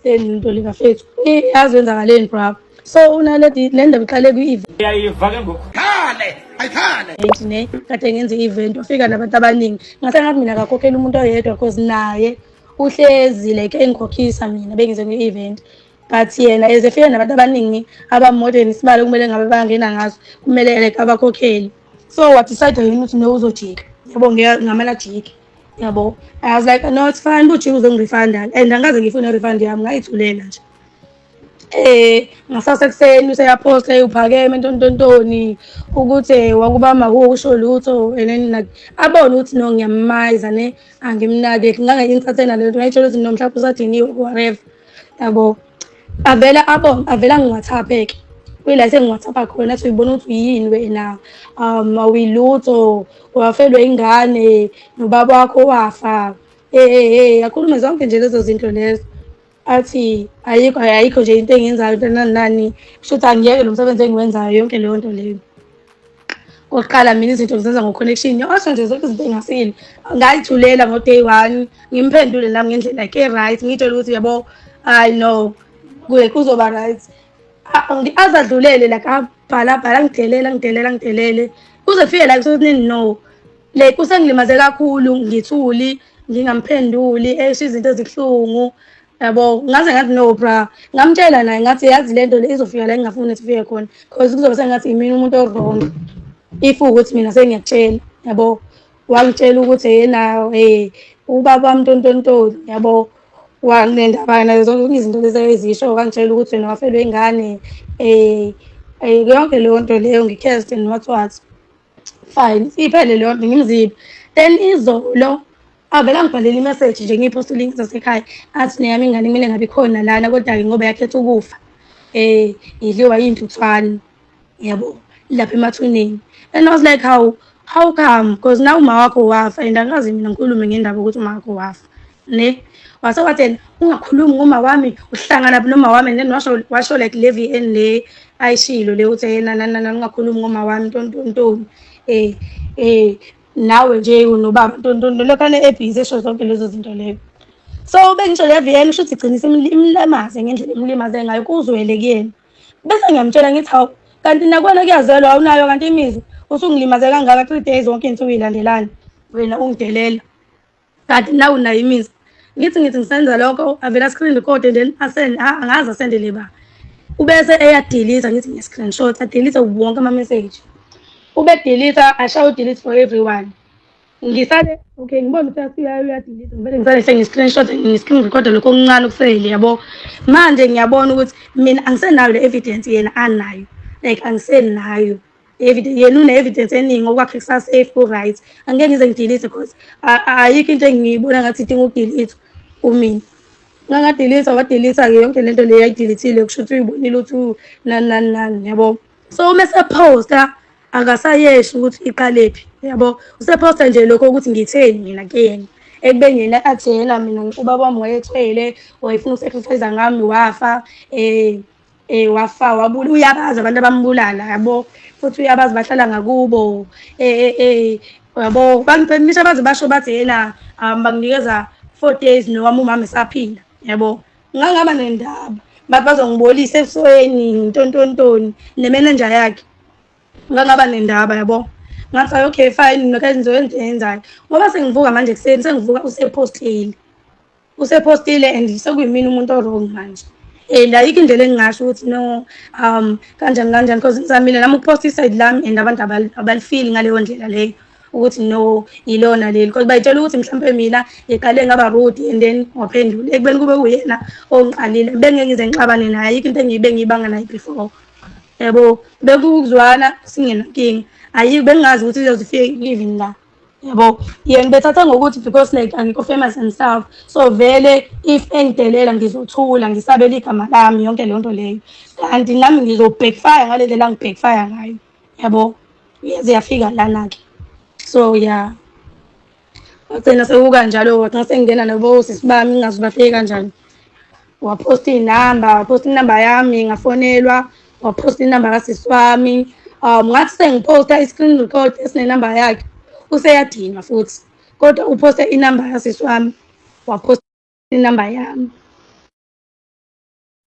Into bafethu, yazi wenzakaleni, bra? So uNaledi, le ndaba iqale kwi-event. Uyayiva ke ngoku. Khale ayikhale. Ne kade ngenza i-event, wafika nabantu abaningi. Ngase ngathi mina akakhokhela umuntu oyedwa, 'cause naye uhlezi like engikhokhisa mina bengize kwi-event, but yena as efika nabantu abaningi aba-more than isibalo kumele ngabe bayangena ngaso, kumele like abakhokhele. So wa-decide yena ukuthi no, uzojika, yabo, ngamane ajike, yabo. I was like, "No, it's fine, ujike uzongi-refunda," and angikaze ngifune i-refund yami, ngayithulela nje. Ngasasa ekuseni useyaphosta uphakeme ntontontoni ukuthi wakubamba kusho lutho, and then like abone ukuthi no, ngiyamayiza ne, angimnake, ngange-entertain le nto. Ngayitshela ukuthi no, mhlawumbe usadiniwe, whatever, yabo. Avela abone, avela ngi-WhatsApp-ke, kuyila sengi-WhatsApp khona, athi uyibona ukuthi uyini wena, awuyilutho, wafelwe ingane nobaba wakho wafa, akhulume zonke nje lezo zinto lezo, athi ayikho, ayikho nje into engiyenzayo, into nani nani, kusho ukuthi angiyeke lo msebenzi engiwenzayo, yonke leyo nto leyo. Okokuqala, mina izinto ngizenza ngo-connection, yosho nje zonke izinto ey'ngasile. Ngayithulela ngo-day one, ngimphendule nami ngendlela like e-right, ngitshele ukuthi yabo, I know kuye kuzoba right. Azadlulele like abhala abhala, ngidelele, ngidelele, ngidelele, kuze kufike la kusokuthi no, like usengilimaze kakhulu, ngithuli, ngingamphenduli, esho izinto ezibuhlungu, yabo. Ngaze ngathi no, bra, ngamtshela naye, ngathi yazi le nto le izofika la engingafuni ukuthi ifike khona, 'cause kuzobe sengathi imina umuntu o-wrong if ukuthi mina sengiyakutshela, yabo. Wangitshela ukuthi yena ubaba wami ntontontoni, yabo, wanendaba nazo zonke izinto lezi ezisho. Wangitshela ukuthi wena wafelwe ingane, yonke leyo nto leyo, ngi-cursed and what what. Fine, iphele leyo nto, ngimziphe. Then izolo avele angibhalele i-message nje, ngiyiphostile link zasekhaya, athi neyami ingane kumele ngabe ikhona lana, kodwa-ke ngoba yakhetha ukufa, idliwa iy'ntuthwane, yabo, lapha emathuneni. And I was like, How come? Because now uma wakho wafa and angikaze mina ngikhulume ngendaba ukuthi uma wakho wafa ne." Wase wathi yena, "Ungakhulumi ngoma wami, uhlangana noma wami." And then washo like le VN le ayishilo le, uthi yena nani nani, ungakhulumi ngoma wami, ntontontoni, nawe nje unobaba, ntontonto, lokhane ebhizi esho zonke lezo zinto leyo. So bengisho le VN kusho ukuthi igcine imlimaze ngendlela imlimaze ngayo, kuzwele kuyena. Bese ngiyamtshela ngithi, "Hawu, kanti nakuwena kuyazelwa, awunayo kanti imizwa? Usungilimaze kangaka 3 days wonke iy'nsuku y'landelana, wena ungidelela, kanti nawe unayo imizwa." Ngithi ngisenza lokho, avela screen record and then asend, angazi asendele ba, ubese eya-delete. Ngithi ngiya-screenshot, a-delete wonke ama-message, ube-delete, ashaye u-delete for everyone. Ngisale, okay, ngibona ukuthi uya-delete, ngivele ngisale sengi-screenshot, ngi-screen record lokho okuncane okusele, yabo. Manje ngiyabona ukuthi mina angisenayo le evidence yena anayo, like angisenayo evidence, yena une-evidence eningi, okwakhe kusa-safe, ku-right. Angeke ngize ngi-delete because ayikho into engiyibona ngathi idinga uku-delete kumina. Nganga-delete, wa-delete-ke yonke lento le ayi-delete-ile, kusho ukuthi uyibonile ukuthi nani nani nani, yabo. So uma esephosta akasayeshi ukuthi iqalephi, yabo, usephosta nje lokho ukuthi ngitheni mina kuyena, ekubeni yena athi yena mina ubaba wami wayethwele, wayefuna uku-sacrifice ngami, wafa, wafa wabula, uyabazi abantu abambulala, yabo, futhi uyabazi bahlala ngakubo, yabo. Bangiphenisha baze basho bathi yena banginikeza 4 days nowami umama esaphila, yabo. Ngangaba nendaba, bathi bazongibolisa ebusweni, ntontontoni, nemenenja yakhe. Ngangaba nendaba, yabo. Ngathi, "Hayi, okay, fine, nokho ngizoyenza enzayo," ngoba sengivuka manje ekuseni, sengivuka usephostile, usephostile, and sekuyimina umuntu o-wrong manje. And ayikho indlela engingasho ukuthi no, kanjani kanjani, because ngizamile nami ukuphosta i-side lami and abantu abali-feel-i ngaleyo ndlela leyo ukuthi no, ilona leli, because bayitshela ukuthi mhlampe mina ngiqale ngaba rude and then waphendula, ekubeni kube kuyena ongiqalile. Bengeke ngize ngixabane naye, ayikho into engiyibe ngiyibanga naye before, yabo. Bekuzwana singenankinga, ayikho, bengingazi ukuthi izoze ifike even la, yabo. Yena bethatha ngokuthi because like angikho famous and stuff, so vele if engidelela ngizothula, ngisabela igama lami, yonke leyo nto leyo, kanti nami ngizo-backfire ngale ndlela angi-backfire ngayo, yabo. Yaze yafika lana-ke. So yeah, wagcina sekukanjalo, wagcina sengingena nabosisi bami, ngingazi bafike kanjani. Waphosta iy'namba, waphosta inamba yami, ngafonelwa, waphosta inamba kasisi wami. Ngathi sengiphosta i-screen record esinenamba yakhe, useyadinwa futhi, kodwa uphoste inamba kasisi wami, waphosta inamba yami.